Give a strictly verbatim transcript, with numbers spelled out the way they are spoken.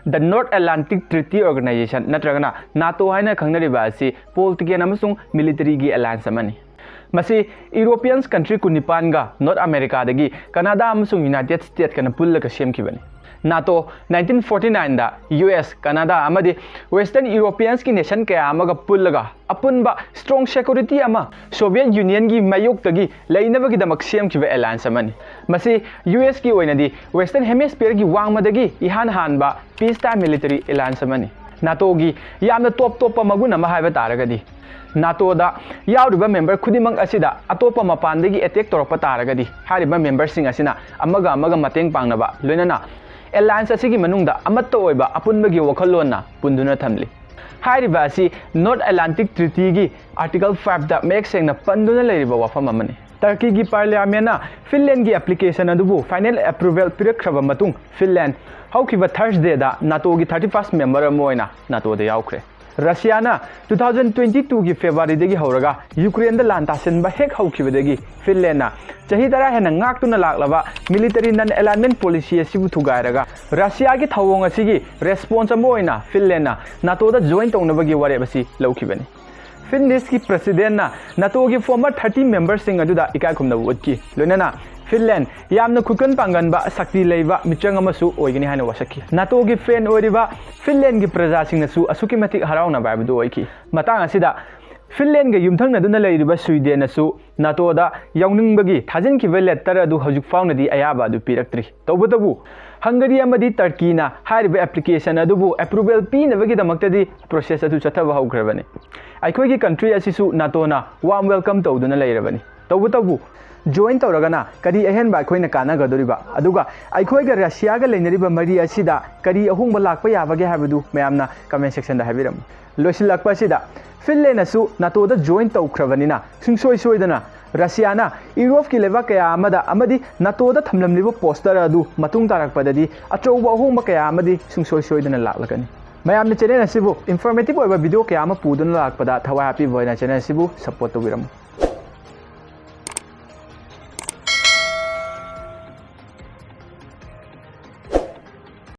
The North Atlantic Treaty Organization ꯅꯠꯇ꯭ꯔꯒꯅ ꯅꯥꯇꯣ ꯍꯥꯏꯅ ꯈꯪꯅꯔꯤꯕ ꯑꯁꯤ political ꯑꯃꯁꯨꯡ militaryꯒꯤ alliance ꯑꯃꯅꯤ꯫ ꯃꯁꯤ European country ꯀꯨꯟꯅꯤꯄꯥꯟꯒ North Americaꯗꯒꯤ Canada ꯑꯃꯁꯨꯡ United Statesꯀꯅ ꯄꯨꯜꯂꯒ ꯁꯦꯝꯈꯤꯕꯅꯤ꯫ ꯅꯥꯇꯣ nineteen forty nineꯗ U S, Canada ꯑꯃꯗꯤ Western Europeansꯀꯤ nation ꯀꯌꯥ ꯑꯃꯒ ꯄꯨꯜꯂꯒ ꯑꯄꯨꯟꯕ strong security ꯑꯃ Soviet Unionꯒꯤ ꯃꯥꯌꯣꯛꯇꯒꯤ ꯂꯩꯅꯕꯒꯤꯗꯃꯛ ꯁꯦꯝꯈꯤꯕ alliance ꯑꯃꯅꯤ꯫ ꯃꯁꯤ U Sꯀꯤ ꯑꯣꯏꯅꯗꯤ Western Hemisphereꯒꯤ ꯋꯥꯡꯃꯗꯒꯤ ꯏꯍꯥꯟ ꯍꯥꯟꯕ peacetime military alliance ꯑꯃꯅꯤ꯫ ꯅꯥꯇꯣꯒꯤ ꯌꯥꯝꯅ ꯇꯣꯞ ꯇꯣꯞꯄ ꯃꯒꯨꯟ ꯑꯃ ꯍꯥꯏꯕ ꯇꯥꯔꯒꯗꯤ, ꯅꯥꯇꯣꯗ ꯌꯥꯎꯔꯤꯕ member ꯈꯨꯗꯤꯡꯃꯛ ꯑꯁꯤꯗ ꯑꯇꯣꯞꯄ ꯃꯄꯥꯟꯗꯒꯤ attack ꯇꯧꯔꯛꯄ ꯇꯥꯔꯒꯗꯤ, ꯍꯥꯏꯔꯤꯕ memberꯁꯤꯡ ꯑꯁꯤꯅ ꯑꯃꯒ ꯑꯃꯒ ꯃꯇꯦꯡ ꯄꯥꯡꯅꯕ, ꯂꯣꯏꯅꯅ alliance ꯑꯁꯤꯒꯤ ꯃꯅꯨꯡꯗ ꯑꯃꯠꯇ ꯑꯣꯏꯕ ꯑꯄꯨꯟꯕꯒꯤ ꯋꯥꯈꯜꯂꯣꯟꯅ ꯄꯨꯟꯗꯨꯅ ꯊꯝꯂꯤ꯫ ꯍꯥꯏꯔꯤꯕ ꯑꯁꯤ North Atlantic Treatyꯒꯤ Article fiveꯇ ꯃꯌꯦꯛ ꯁꯦꯡꯅ ꯄꯟꯗꯨꯅ ꯂꯩꯔꯤꯕ ꯋꯥꯐꯝ ꯑꯃꯅꯤ꯫ Turkeyꯒꯤ parliamentꯅ Finlandꯒꯤ application ꯑꯗꯨꯕꯨ final approval ꯄꯤꯔꯛꯈ꯭ꯔꯕ ꯃꯇꯨꯡ, Finland ꯍꯧꯈꯤꯕ Thursdayꯗ ꯅꯥꯇꯣꯒꯤ thirty first member ꯑꯃ ꯑꯣꯏꯅ ꯅꯥꯇꯣꯗ ꯌꯥꯎꯈ꯭ꯔꯦ꯫ ꯔꯁꯤꯌꯥꯅ two thousand twenty twoꯒꯤ Februaryꯗꯒꯤ ꯍꯧꯔꯒ Ukraineꯗ ꯂꯥꯟ ꯇꯥꯁꯤꯟꯕ ꯍꯦꯛ ꯍꯧꯈꯤꯕꯗꯒꯤ, Finlandꯅ ꯆꯍꯤ ꯇꯔꯥ ꯍꯦꯟꯅ ꯉꯥꯛꯇꯨꯅ ꯂꯥꯛꯂꯕ military non-alignment policy ꯑꯁꯤꯕꯨ ꯊꯨꯒꯥꯏꯔꯒ, ꯔꯁꯤꯌꯥꯒꯤ ꯊꯧꯑꯣꯡ ꯑꯁꯤꯒꯤ response ꯑꯃ ꯑꯣꯏꯅ Finlandꯅ ꯅꯥꯇꯣꯗ join ꯇꯧꯅꯕꯒꯤ ꯋꯥꯔꯦꯞ ꯑꯁꯤ ꯂꯧꯈꯤꯕꯅꯤ꯫ Finlandꯀꯤ presidentꯅ ꯅꯥꯇꯣꯒꯤ former thirty memberꯁꯤꯡ ꯑꯗꯨꯗ ꯏꯀꯥꯏ ꯈꯨꯝꯅꯕ ꯎꯠꯈꯤ, ꯂꯣꯏꯅꯅ Finland ꯌꯥꯝꯅ ꯈꯨꯠꯀꯟ ꯄꯥꯡꯒꯟꯕ, ꯁꯛꯇꯤ ꯂꯩꯕ ꯃꯤꯆꯪ ꯑꯃꯁꯨ ꯑꯣꯏꯒꯅꯤ ꯍꯥꯏꯅ ꯋꯥꯁꯛꯈꯤ꯫ ꯅꯥꯇꯣꯒꯤ fan ꯑꯣꯏꯔꯤꯕ Finlandꯒꯤ ꯄ꯭ꯔꯖꯥꯁꯤꯡꯅꯁꯨ ꯑꯁꯨꯛꯀꯤ ꯃꯇꯤꯛ ꯍꯔꯥꯎꯅꯕ ꯍꯥꯏꯕꯗꯨ ꯑꯣꯏꯈꯤ꯫ ꯃꯇꯥꯡ ꯑꯁꯤꯗ Finlandꯒ ꯌꯨꯝꯊꯪꯅꯗꯨꯅ ꯂꯩꯔꯤꯕ Swedenꯅꯁꯨ ꯅꯥꯇꯣꯗ ꯌꯥꯎꯅꯤꯡꯕꯒꯤ ꯊꯥꯖꯤꯟꯈꯤꯕ letter ꯑꯗꯨ ꯍꯧꯖꯤꯛ ꯐꯥꯎꯅꯗꯤ ꯑꯌꯥꯕ ꯑꯗꯨ ꯄꯤꯔꯛꯇ꯭ꯔꯤ꯫ ꯇꯧꯕꯇꯕꯨ, Hungary ꯑꯃꯗꯤ Turkeyꯅ ꯍꯥꯏꯔꯤꯕ application ꯑꯗꯨꯕꯨ approval ꯄꯤꯅꯕꯒꯤꯗꯃꯛꯇꯗꯤ process ꯑꯗꯨ ꯆꯠꯊꯕ ꯍꯧꯈ꯭ꯔꯕꯅꯤ꯫ ꯑꯩꯈꯣꯏꯒꯤ country ꯑꯁꯤꯁꯨ ꯅꯥꯇꯣꯅ warm welcome ꯇꯧꯗꯨꯅ ꯂꯩꯔꯕꯅꯤ꯫ ꯇꯧꯕꯇꯕꯨ, join ꯇꯧꯔꯒꯅ ꯀꯔꯤ ꯑꯍꯦꯟꯕ ꯑꯩꯈꯣꯏꯅ ꯀꯥꯟꯅꯒꯗꯧꯔꯤꯕ? ꯑꯗꯨꯒ ꯑꯩꯈꯣꯏꯒ ꯔꯁꯤꯌꯥꯒ ꯂꯩꯅꯔꯤꯕ ꯃꯔꯤ ꯑꯁꯤꯗ ꯀꯔꯤ ꯑꯍꯣꯡꯕ ꯂꯥꯛꯄ ꯌꯥꯕꯒꯦ ꯍꯥꯏꯕꯗꯨ ꯃꯌꯥꯝꯅ comment sectionꯗ ꯍꯥꯏꯕꯤꯔꯝꯃꯨ꯫ ꯂꯣꯏꯁꯤꯜꯂꯛꯄ ꯑꯁꯤꯗ, Finlandꯅꯁꯨ ꯅꯥꯇꯣꯗ join ꯇꯧꯈ꯭ꯔꯕꯅꯤꯅ, ꯁꯨꯡꯁꯣꯏ ꯁꯣꯏꯗꯅ ꯔꯁꯤꯌꯥꯅ Europeꯀꯤ ꯂꯩꯕꯥꯛ ꯀꯌꯥ ꯑꯃꯗ ꯑꯃꯗꯤ ꯅꯥꯇꯣꯗ ꯊꯝꯂꯝꯂꯤꯕ poster ꯑꯗꯨ ꯃꯇꯨꯡ ꯇꯥꯔꯛꯄꯗꯗꯤ ꯑꯆꯧꯕ ꯑꯍꯣꯡꯕ ꯀꯌꯥ ꯑꯃꯗꯤ ꯁꯨꯡꯁꯣꯏ ꯁꯣꯏꯗꯅ ꯂꯥꯛꯂꯒꯅꯤ꯫ ꯃꯌꯥꯝꯅ channel ꯑꯁꯤꯕꯨ informative ꯑꯣꯏꯕ video ꯀꯌꯥ ꯑꯃ ꯄꯨꯗꯨꯅ ꯂꯥꯛꯄꯗ ꯊꯋꯥꯏ ꯍꯥꯞꯄꯤꯕ ꯑꯣꯏꯅ channel ꯑꯁꯤꯕꯨ support ꯇꯧꯕꯤꯔꯝꯃꯨ꯫